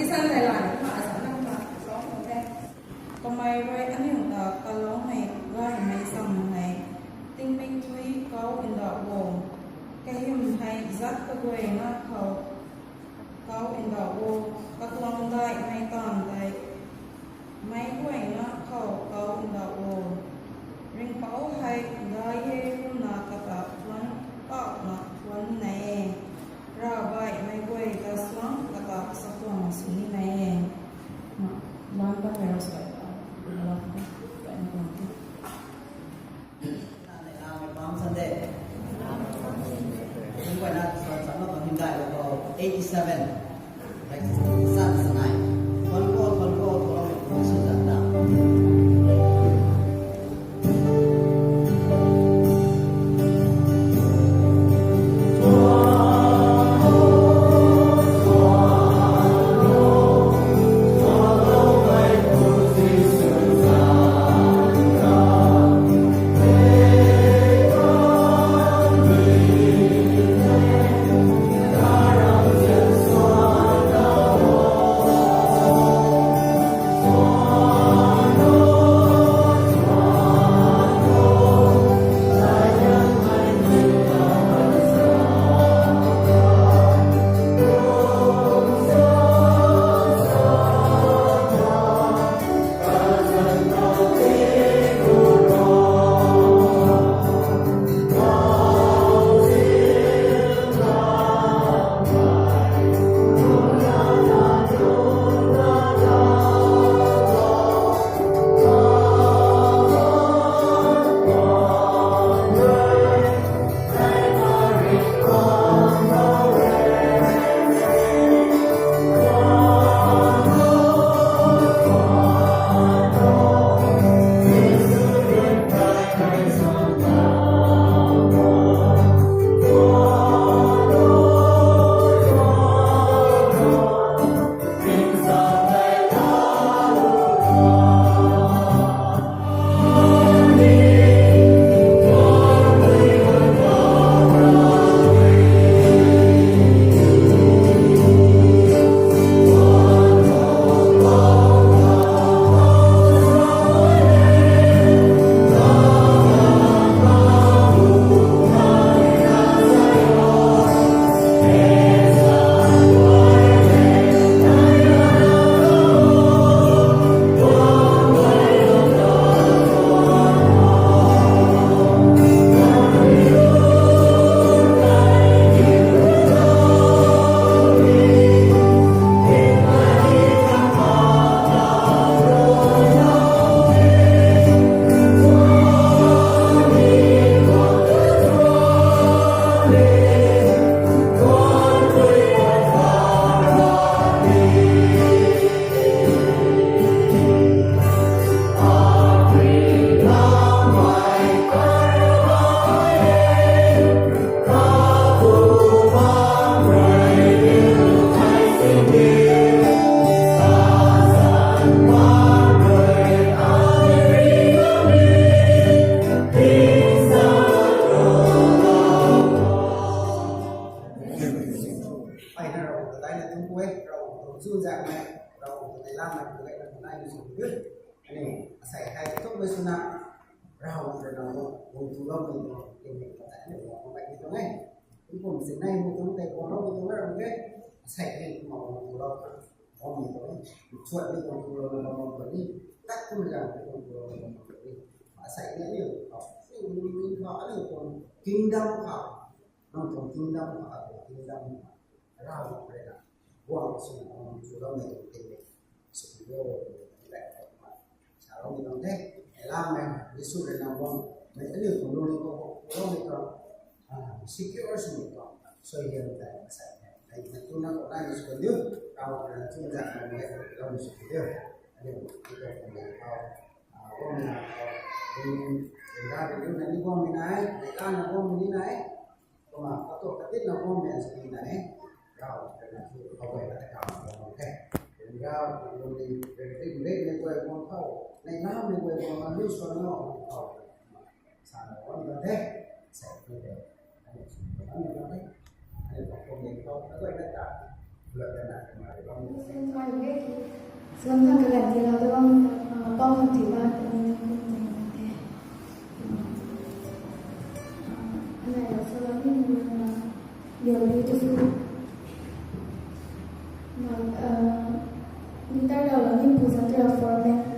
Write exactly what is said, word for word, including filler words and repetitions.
San hei la ni ma sa na ma sa mo te. Kamei rui aniu ta kaloumei gaymei sam hei tingmik tui kau ndauh o. Kahym hei zat kaguayna khou kau ndauh o. Katuang daihmei taanv tei meic guayna khou kau ndauh o. Ringhpouc hei gay e kumna kata thuan pauna thuan na e. Ravbaihmei guay ta suang kata satuang sini na e. Lam ta hei rasuai ta, lam ta, ta ni tuang the. Palm Sunday. Kum guayna suan sam na tuang hymdaih lou khou eighty seven. Like, sa, sa nai. Thuan khou, thuan khou, thuan khou, thuan khou, thuan khou. Ai na Ravguangc ta daina thun ku e, Ravguangc tuang chuzaenghmei, Ravguangc tuang neihlamei khou gayna nai ni sw ku. Aniu asei hei thukmei swna, Ravguangc rui na guang tu loumei tuang tingmik ta aniu guang mak ni tuang e. Tingkum singnei mu tuang tei guang loumei tuang e ram e. Asei hei kumna guang tu lou bam ni tuang e. Chuat ni guang tu lou na bam bam tuang ni. Tat kum liang ni guang tu lou na bam bam tuang ni. Asei ni aniu khou, aniu ni khou, aniu tuang kingdom khou, nang tuang kingdom khou, atuang kingdom khou, Ravguangc rui na guang swna guang tu loumei tuang tingmik sw ku o, ni tei kumna sa loumei tuang the. Neihlamei Jisu rui na guangmei aniu tuang lungning khou tu loumei tuang, ah, secure swmei tuang suaihiam tei asei hei na tuna khou nai ni sw ku diu. Ravguangc rui na chuzaenghmei hei tu loumei sw ku diu. Aniu tu tuang tingmik khou, ah, guangmei na khou, ring, ring ra ring na ni guangmei nai, neihla na guangmei ni nai. Kumna atuang katit na guangmei sw ni na e. Ravguangc rui na tu khou guay na ta kam guang the. Ring ra ring, ring, ring, ring, ring, guay guang khou, neihlamei guay guang na lu swan na khou. Sana guang ni tuang the. Sa ni the. Aniu sw ni tuang the. Aniu tuang tingmik khou, na guay na ta Suan kha kaganv tiilou ta bam, ah, bam kha tiiba ta ni kum tei na te. Ah, anei la salou ni na, you're beautiful. Na, ah, ni tai la la ni pu sa te format